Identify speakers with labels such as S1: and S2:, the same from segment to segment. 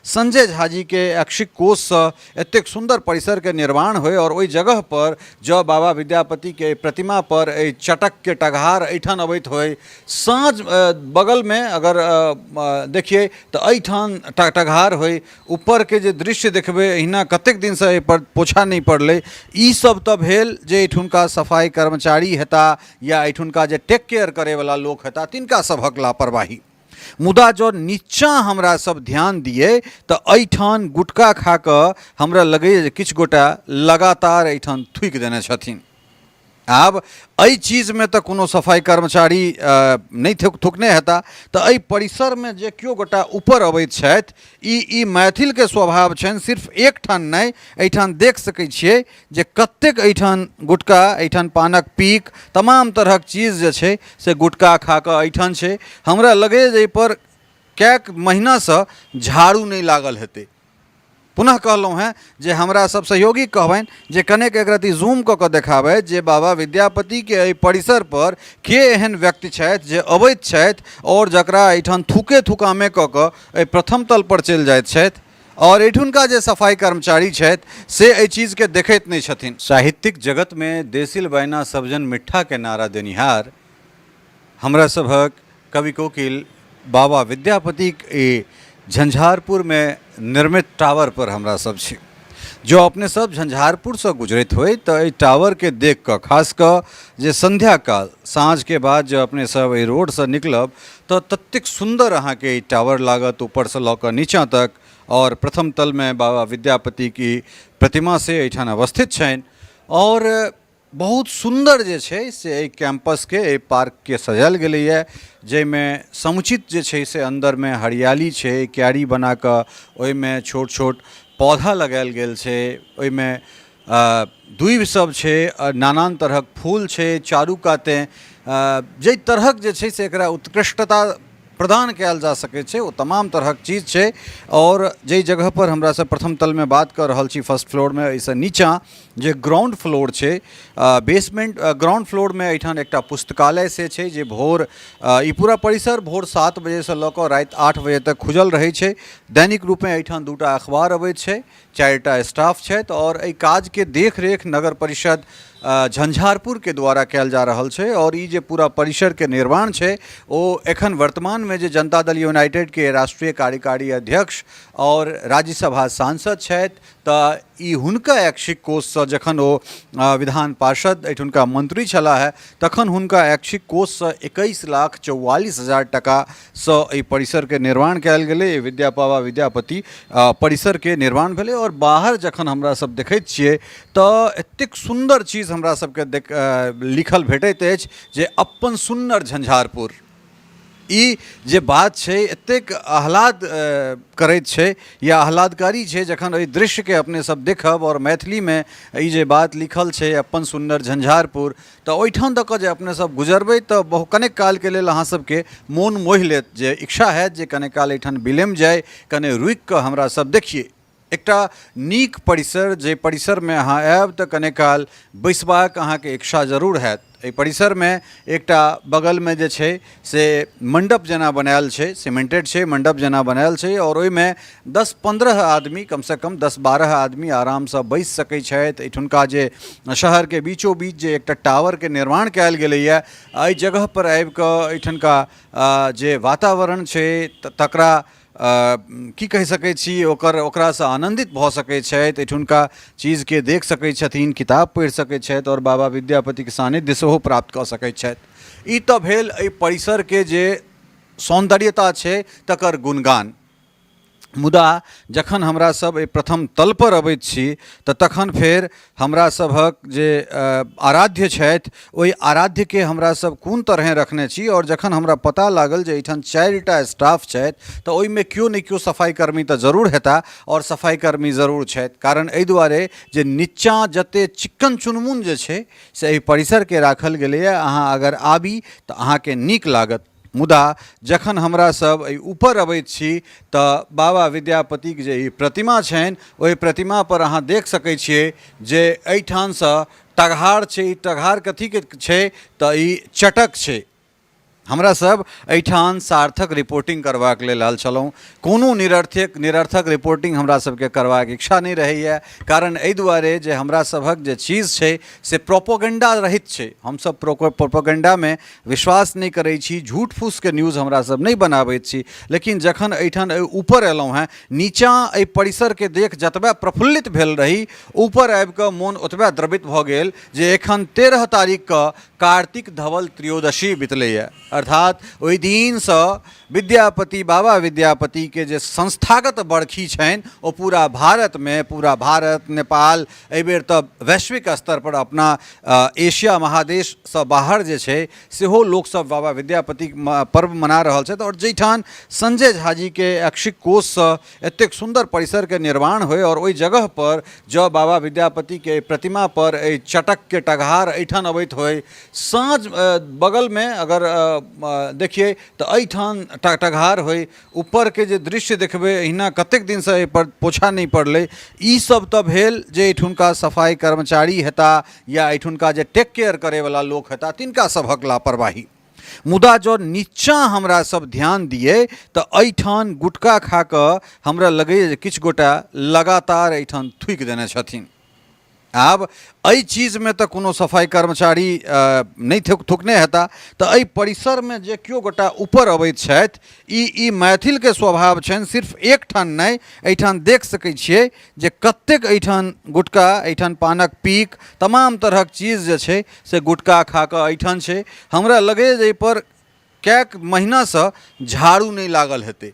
S1: संजय झा जीके ऐच्छिक कोषसँ एतेक सुन्दर परिसरके निर्माण होइ आओर ओहि जगहपर जँ बाबा विद्यापतिके प्रतिमा पर एहि चटकके टघार एहिठाम अबैत होइ, साँझ बगलमे अगर देखियै तऽ एहिठाम टघार होइ, ऊपरके जे दृश्य देखबै एहिना कतेक दिनसँ एहिपर पोछा नहि पड़लै। ई सब तऽ भेल जे एहिठुनका सफाइ कर्मचारी हेता या एहिठुनका जे टेक केयर करैवला लोक हेता तिनका सभक लापरवाही। मुदा जँ नीचाँ हमरा सब ध्यान दियै तऽ एहिठाम गुटखा खा कऽ हमरा लगैए जे किछु गोटा लगातार एहिठाम थूकि देने छथिन। आब एहि चीजमे तऽ कोनो सफाइ कर्मचारी नहि थुकने हेता, तऽ एहि परिसरमे जे केओ गोटा ऊपर अबैत छथि, ई मैथिलके स्वभाव छनि, सिर्फ एकठाम नहि, एहिठाम देख सकै छियै जे कतेक एहिठाम गुटखा, एहिठाम पानक पीक, तमाम तरहक चीज जे छै से गुटखा खा कऽ एहिठाम छै। हमरा लगैए जे एहिपर कएक महीनासँ झाड़ू नहि लागल हेतै। पुनः कहलहुँ हेँ जे हमरा सब सहयोगी कहबनि जे कनेक एक रत्ती जूम कऽ कऽ देखाबथि जे बाबा विद्यापतिके एहि परिसरपर के एहन व्यक्ति छथि जे अबैत छथि आओर जकरा एहिठाम थूके थुकामे कऽ कऽ एहि प्रथम तलपर चलि जाइत छथि आओर एहिठुनका जे सफाइ कर्मचारी छथि से एहि चीजके देखैत नहि छथिन। साहित्यिक जगतमे देसिल बयना सबजन मिट्ठाके नारा देनिहार हमरा सभक कवि कोकिल बाबा विद्यापतिक ई झंझारपुरमे निर्मित टावर पर हमरा सब छी। जँ अपने सब झंझारपुरसँ गुजरैत होइ तऽ एहि टावरके देख कऽ, खास कऽ जे संध्या काल साँझके बाद जँ अपने सब एहि रोडसँ निकलब तऽ ततेक सुन्दर अहाँके ई टावर लागत ऊपरसँ लऽ कऽ नीचाँ तक। आओर प्रथम तलमे बाबा विद्यापतिक ई प्रतिमा से एहिठाम अवस्थित छनि आओर बहुत सुन्दर जे छै से एहि कैम्पसके, एहि पार्कके सजायल गेलैए, जाहिमे समुचित जे छै से अन्दरमे हरियाली छै, क्यारी बनाकऽ ओहिमे छोट छोट पौधा लगायल गेल छै, ओहिमे दूबि सब छै, नानान तरहक फूल छै चारू काते, जाहि तरहक जे छै से एकरा उत्कृष्टता प्रदान कयल जा सकै छै ओ तमाम तरहक चीज छै। आओर जाहि जगहपर हमरा सब प्रथम तलमे बात कऽ रहल छी, फर्स्ट फ्लोरमे, एहिसँ नीचाँ जे ग्राउंड फ्लोर छै, बेसमेंट ग्राउंड फ्लोरमे एहिठाम एकटा पुस्तकालय से छै जे भोर ई पूरा परिसर भोर 7 बजेसँ लऽ कऽ राति 8 बजे तक खुजल रहै छै। दैनिक रूपे एहिठाम 2टा अखबार अबैत छै, 4टा स्टाफ छथि आओर एहि काजके देखरेख नगर परिषद झंझारपुरके द्वारा कयल जा रहल छै। आओर ई जे पूरा परिसरके निर्माण छै ओ एखन वर्तमानमे जे जनता दल यूनाइटेडके राष्ट्रीय कार्यकारी अध्यक्ष आओर राज्यसभा सांसद छथि, तऽ ई हुनका ऐच्छिक कोषसँ, जखन ओ विधान पार्षद एहिठुनका मंत्री छलाह हे, तखन हुनका ऐच्छिक कोषसँ 21,44,000 टाकासँ एहि परिसरके निर्माण कयल गेलै। एहि बाबा विद्यापति परिसरके निर्माण भेलै। आओर बाहर जखन हमरा सब देखैत छियै तऽ एतेक सुन्दर चीज हमरा सबके देख लिखल भेटैत अछि जे अपन सुन्नर झंझारपुर। ई जे बात छै एतेक आह्लाद करैत छै या आह्लादकारी छै, जखन एहि दृश्यके अपने सब देखब आओर मैथिलीमे ई जे बात लिखल छै अपन सुन्नर झंझारपुर, तऽ ओहिठाम दऽ कऽ जे अपने सब गुजरबै तऽ कनेक कालके लेल अहाँ सबके मोन मोहि लेत, जे इच्छा हैत जे कने काल एहिठाम बिलमि जाइ, कने रुकि कऽ हमरा सब देखियै। एकटा नीक परिसर, जे परिसरमे अहाँ आयब तऽ कने काल बैसबाक अहाँके इच्छा जरूर हैत। एहि परिसरमे एकटा बगलमे जे छै से मण्डप जेना बनायल छै, सीमेंटेड छै, मण्डप जेना बनायल छै आओर ओहिमे 10-15 आदमी, कमसँ कम 10-12 आदमी आरामसँ बैसि सकै छथि। एहिठुनका जे शहरके बीचो बीच जे एकटा टावरके निर्माण कयल गेलैए, एहि जगहपर आबिकऽ एहिठुनका जे वातावरण छै तकरा की कहि सकै छी, ओकरासँ आनन्दित भऽ सकै छथि, एहिठुनका चीजके देख सकै छथिन, किताब पढ़ि सकै छथि आओर बाबा विद्यापतिके सान्निध्य सेहो प्राप्त कऽ सकै छथि। ई तऽ भेल एहि परिसरके जे सौन्दर्यता छै तकर गुणगान। मुदा जखन हमरा सब एहि प्रथम तलपर अबैत छी तऽ तखन फेर हमरा सभक जे आराध्य छथि ओहि आराध्यके हमरा सब कोन तरहेँ रखने छी। आओर जखन हमरा पता लागल जे एहिठाम 4टा स्टाफ छथि तऽ ओहिमे केओ ने केओ सफाइकर्मी तऽ जरूर हेता आओर सफाइकर्मी जरूर छथि, कारण एहि दुआरे जे नीचाँ जतेक चिक्कन चुनमुन जे छै से एहि परिसरके राखल गेलैए। अहाँ अगर आबी तऽ अहाँके नीक लागत। मुदा जखन हमरा सब एहि ऊपर अबैत छी तऽ बाबा विद्यापतिक जे ई प्रतिमा छनि ओहि प्रतिमापर अहाँ देख सकै छियै जे एहिठामसँ टघार छै। ई टघार कथीके छै तऽ ई चटक छै। हमरा सब एहिठाम सार्थक रिपोर्टिंग करबाक लेल आयल छलहुँ। कोनो निरर्थक निरर्थक रिपोर्टिंग हमरा सबके करबाक इच्छा नहि रहैए, कारण एहि दुआरे जे हमरा सभक जे चीज छै से प्रोपोगंडा रहित छै। हमसब प्रोपोगंडामे विश्वास नहि करै छी, झूठ फूसके न्यूज हमरा सब नहि बनाबैत छी। लेकिन जखन एहिठाम एहि ऊपर एलहुँ हेँ, नीचाँ एहि परिसरके देख जतबे प्रफुल्लित भेल रही, ऊपर आबिकऽ मोन ओतबे द्रवित भऽ गेल जे एखन 13 तारीखके कार्तिक धवल त्रयोदशी बितलैए, अर्थात ओहि दिनसँ विद्यापति बाबा विद्यापतिके जे संस्थागत बरखी छनि ओ पूरा भारतमे, पूरा भारत नेपाल, एहिबेर तऽ वैश्विक स्तरपर अपना एशिया महादेशसँ बाहर जे छै सेहो लोकसभ बाबा विद्यापतिक पर्व मना रहल छथि। आओर जाहिठाम संजय झाजीके ऐच्छिक कोषसँ एतेक सुन्दर परिसरके निर्माण होइ आओर ओहि जगहपर जँ बाबा विद्यापतिके प्रतिमापर एहि चटकके टघार एहिठाम अबैत होइ, साँझ बगलमे अगर देखियै तऽ एहिठाम टघार होइ, ऊपरके जे दृश्य देखबै, एहिना कतेक दिनसँ एहिपर पोछा नहि पड़लै। ईसब तऽ भेल जे एहिठुनका सफाइ कर्मचारी हेता या एहिठुनका जे टेक केयर करैवला लोक हेता तिनका सभक लापरवाही। मुदा जँ नीचाँ हमरा सब ध्यान दियै तऽ एहिठाम गुटखा खा कऽ हमरा लगैए जे किछु गोटा लगातार एहिठाम थूकि देने छथिन। आब एहि चीजमे तऽ कोनो सफाइ कर्मचारी नहि थुकने हेता, तऽ एहि परिसरमे जे केओ गोटा ऊपर अबैत छथि, ई मैथिलके स्वभाव छनि, सिर्फ एकठाम नहि, एहिठाम देख सकै छियै जे कतेक एहिठाम गुटखा, एहिठाम पानक पीक, तमाम तरहक चीज जे छै से गुटखा खा कऽ एहिठाम छै। हमरा लगैए जे एहिपर कएक महीनासँ झाड़ू नहि लागल हेतै।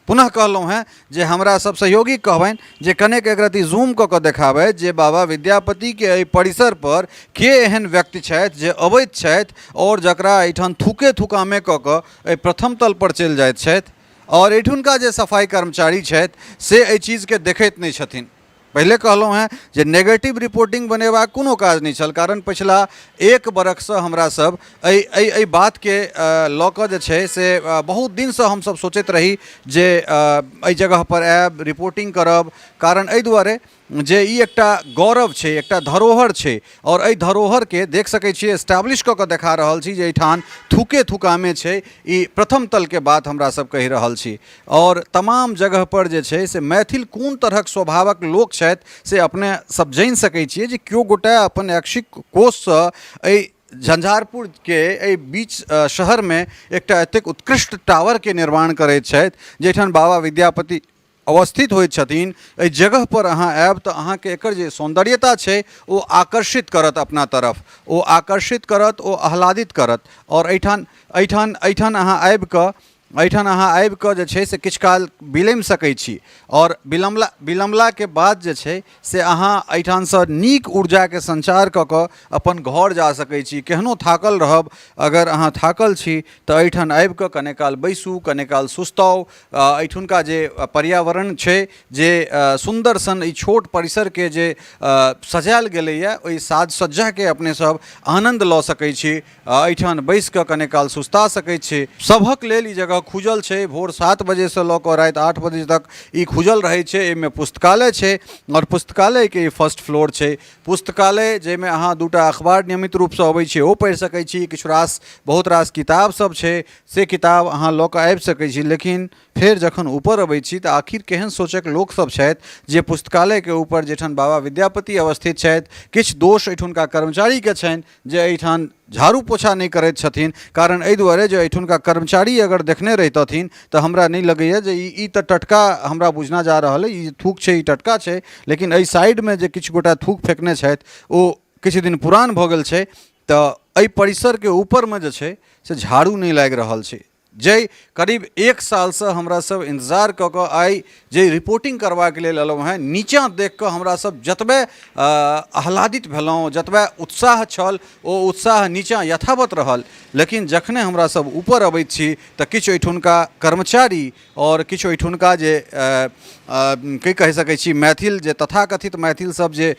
S1: पुनः कहलहुँ हेँ जे हमरा सब सहयोगी कहबनि जे कनेक एक रत्ती जूम कऽ कऽ देखाबथि जे बाबा विद्यापतिके एहि परिसरपर के एहन व्यक्ति छथि जे अबैत छथि आओर जकरा एहिठाम थूके थुकामे कऽ कऽ एहि प्रथम तलपर चलि जाइत छथि, आओर एहिठुनका जे सफाइ कर्मचारी छथि से एहि चीजके देखैत नहि छथिन। पहिले कहलहुँ हेँ जे नेगेटिव रिपोर्टिंग बनेबाक कोनो काज नहि छल, कारण पछिला एक बरखसँ हमरा सब एहि एहि एहि बातके लऽ कऽ जे छै से बहुत दिनसँ हमसब सोचैत रही जे एहि जगहपर आयब, रिपोर्टिंग करब, कारण एहि दुआरे जे ई एकटा गौरव छै, एकटा धरोहर छै, आओर एहि धरोहरके देख सकै छियै, एस्टैब्लिश कऽ कऽ देखा रहल छी जे एहिठाम थूके थुकामे छै। ई प्रथम तलके बात हमरा सब कहि रहल छी। आओर तमाम जगहपर जे छै से मैथिल कोन तरहक स्वभावक लोक छथि से अपने सब जानि सकै छियै जे केओ गोटा अपन ऐच्छिक कोषसँ एहि झंझारपुरके एहि बीच शहरमे एकटा एतेक उत्कृष्ट टावरके निर्माण करैत छथि जाहिठाम बाबा विद्यापति अवस्थित होइत छथिन। एहि जगहपर अहाँ आयब तऽ अहाँके एकर जे सौन्दर्यता छै ओ आकर्षित करत अपना तरफ, ओ आकर्षित करत, ओ आह्लादित करत। आओर एहिठाम एहिठाम एहिठाम अहाँ आबिकऽ एहिठाम अहाँ आबिकऽ जे छै से किछु काल बिलमि सकै छी, आओर बिलमलाके बाद जे छै से अहाँ एहिठामसँ नीक ऊर्जाके सञ्चार कऽ कऽ अपन घर जा सकै छी। केहनो थाकल रहब, अगर अहाँ थाकल छी तऽ एहिठाम आबिकऽ कने काल बैसू, कने काल सुस्ताउ। एहिठुनका जे पर्यावरण छै, जे सुन्दर सन ई छोट परिसरके जे सजायल गेलैए, ओहि साज सज्जाके अपने सब आनन्द लऽ सकै छी। एहिठाम बैसि कऽ कने काल सुस्ता सकै छी। सभक लेल ई जगह खुजल छै। भोर 7 बजेसँ लऽ कऽ राति 8 बजे तक ई खुजल रहै छै। एहिमे पुस्तकालय छै आओर पुस्तकालयके ई फर्स्ट फ्लोर छै। पुस्तकालय जाहिमे अहाँ 2टा अखबार नियमित रूपसँ अबै छै ओ पढ़ि सकै छी, किछु रास बहुत रास किताब सब छै से किताब अहाँ लऽ कऽ आबि सकै छी। लेकिन फेर जखन ऊपर अबै छी तऽ आखिर केहन सोचक लोकसभ छथि जे पुस्तकालयके ऊपर जाहिठाम बाबा विद्यापति अवस्थित छथि, किछु दोष एहिठुनका कर्मचारीके छनि जे एहिठाम झाड़ू पोछा नहि करैत छथिन, कारण एहि दुआरे जे एहिठुनका कर्मचारी अगर देखने रहितथिन तऽ हमरा नहि लगैए जे ई तऽ टटका हमरा बुझना जा रहल अइ, ई थूक छै, ई टटका छै, लेकिन एहि साइडमे जे किछु गोटा थूक फेकने छथि ओ किछु दिन पुरान भऽ गेल छै। तऽ एहि परिसरके ऊपरमे जे छै से झाड़ू नहि लागि रहल छै। जाहि करीब 1 सालसँ हमरा सब इन्तजार कऽ कऽ आइ जे रिपोर्टिंग करबाक लेल एलहुँ हेँ, नीचाँ देख कऽ हमरा सब जतबे आह्लादित भेलहुँ, जतबे उत्साह छल ओ उत्साह नीचाँ यथावत रहल, लेकिन जखने हमरा सब ऊपर अबैत छी तऽ किछु एहिठुनका कर्मचारी आओर किछु एहिठुनका जे की कहि सकै छी मैथिल, जे तथाकथित मैथिल सब जे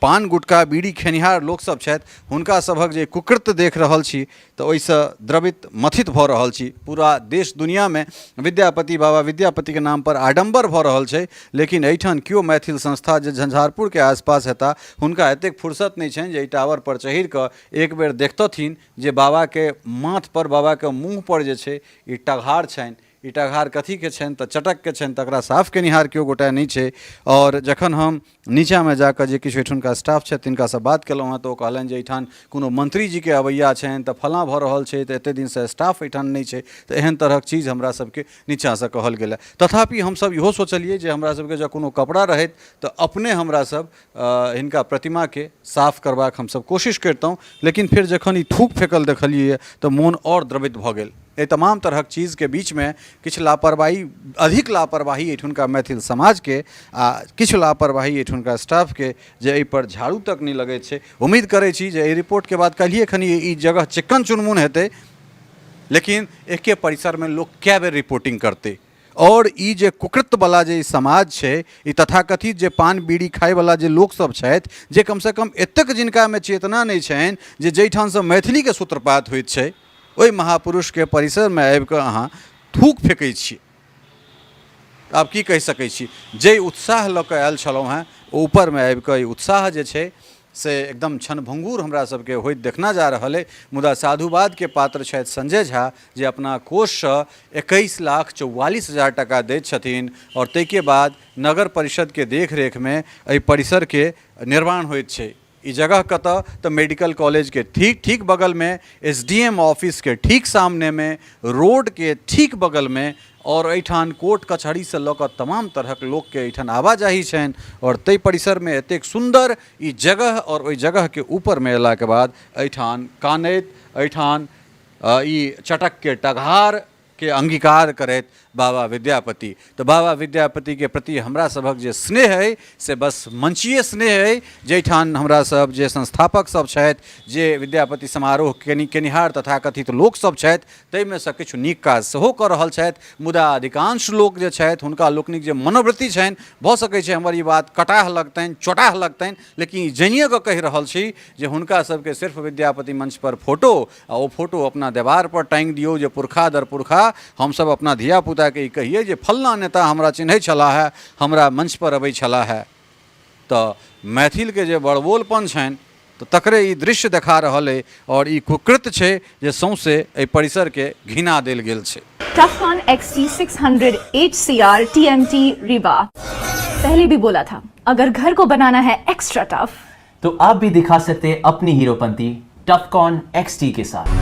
S1: पान गुटखा बीड़ी खेनिहार लोकसब छथि, हुनका सभक जे कुकृत्य देख रहल छी तऽ ओहिसँ द्रवित मथित भऽ रहल रहल छी। पूरा देश दुनियामे विद्यापति, बाबा विद्यापतिके नामपर आडम्बर भऽ रहल छै, लेकिन एहिठाम केओ मैथिल संस्था जे झंझारपुरके आसपास हेता हुनका एतेक फुर्सत नहि छनि जे एहि टावरपर चढ़िकऽ एक बेर देखतथिन जे बाबाके माथपर, बाबाके मुँहपर जे छै ई टघार छनि। ई टघार कथीके छनि? तऽ चटकके छनि। तकरा साफ केनिहार केओ गोटा नहि छै। आओर जखन हम नीचाँमे जाकऽ जे किछु एहिठुनका स्टाफ छथि तिनकासँ बात केलहुँ हँ, तऽ ओ कहलनि जे एहिठाम कोनो मन्त्रीजीके अबैया छनि तऽ फलाँ भऽ रहल छै, तऽ एतेक दिनसँ स्टाफ एहिठाम नहि छै। तऽ एहन तरहक चीज हमरा सबके नीचाँसँ कहल गेल। तथापि हमसब इहो सोचलियै जे हमरा सबके जँ कोनो कपड़ा रहैत तऽ अपने हमरा सब हिनका प्रतिमाके साफ करबाक हमसब कोशिश करितहुँ, लेकिन फेर जखन ई थूक फेकल देखलियै तऽ मोन आओर द्रवित भऽ गेल। एहि तमाम तरहक चीजके बीचमे किछु लापरवाही, अधिक लापरवाही एहिठुनका मैथिल समाजके आ किछु लापरवाही एहिठुनका स्टाफके जे एहिपर झाड़ू तक नहि लगैत छै। उम्मीद करै छी जे एहि रिपोर्टके बाद काल्हिए खनी ई जगह चिक्कन चुनमुन हेतै, लेकिन एके परिसरमे लोक कए बेर रिपोर्टिंग करतै? आओर ई जे कुकृत्यवला जे ई समाज छै, ई तथाकथित जे पान बीड़ी खायवला जे लोकसभ छथि, जे कमसँ कम एतेक जिनकामे चेतना नहि छनि जे जाहिठामसँ मैथिलीके सूत्रपात होइत छै ओहि महापुरुषके परिसरमे आबिकऽ अहाँ थूक फेकै छी। आब की कहि सकै छी, जाहि उत्साह लऽ कऽ आयल छलहुँ हेँ ओ ऊपरमे आबिकऽ ई उत्साह जे छै से एकदम क्षणभंगुर हमरा सबके होइत देखना जा रहल अइ। मुदा साधुवादके पात्र छथि संजय झा जे अपना कोषसँ 21,44,000 टाका दैत छथिन आओर ताहिके बाद नगर परिषदके देखरेखमे एहि परिसरके निर्माण होइत छै। ई जगह कतऽ? तऽ मेडिकल कॉलेजके ठीक ठीक बगलमे, एस डी एम ऑफिसके ठीक सामनेमे, रोडके ठीक बगलमे। आओर एहिठाम कोर्ट कचहरीसँ लऽ कऽ तमाम तरहक लोकके एहिठाम आवाजाही छनि आओर ताहि परिसरमे एतेक सुन्दर ई जगह, आओर ओहि जगहके ऊपरमे अयलाके बाद एहिठाम कानैत, एहिठाम ई चटकके टघारके अंगीकार करैत बाबा विद्यापति। तऽ बाबा विद्यापतिके प्रति हमरा सभक जे स्नेह अइ से बस मंचीय स्नेह अइ, जाहिठाम हमरा सब जे संस्थापक सब छथि, जे विद्यापति समारोह केनिहार तथाकथित लोकसब छथि, ताहिमे सँ किछु नीक काज सेहो कऽ रहल छथि। मुदा अधिकांश लोक जे छथि हुनका लोकनिक जे मनोवृत्ति छनि, भऽ सकै छै हमर ई बात कटाह लगतनि, चोटाह लगतनि, लेकिन ई जानिए कऽ कहि रहल छी जे हुनका सबके सिर्फ विद्यापति मंचपर फोटो आ ओ फोटो अपना देवारपर टाँगि दियौ जे पुरखा दर पुरखा हमसब अपना धियापुताके ई कहियै जे फल्लाँ नेता हमरा चिन्है छलाह हे, हमरा मंचपर अबै छलाह हे। तऽ मैथिलके जे बड़बोलपन छनि तऽ तकरे ई दृश्य देखा रहल अइ आओर ई कुकृत्य छै जे सौंसे एहि परिसरके घिना देल गेल छै।
S2: Tufcon XT600 HCR TMT Rewa। पहले भी बोला था, अगर घर को बनाना है एक्स्ट्रा टफ
S3: तो आप भी दिखा सकते हैं अपनी हीरोपंती टफकॉन XT के साथ।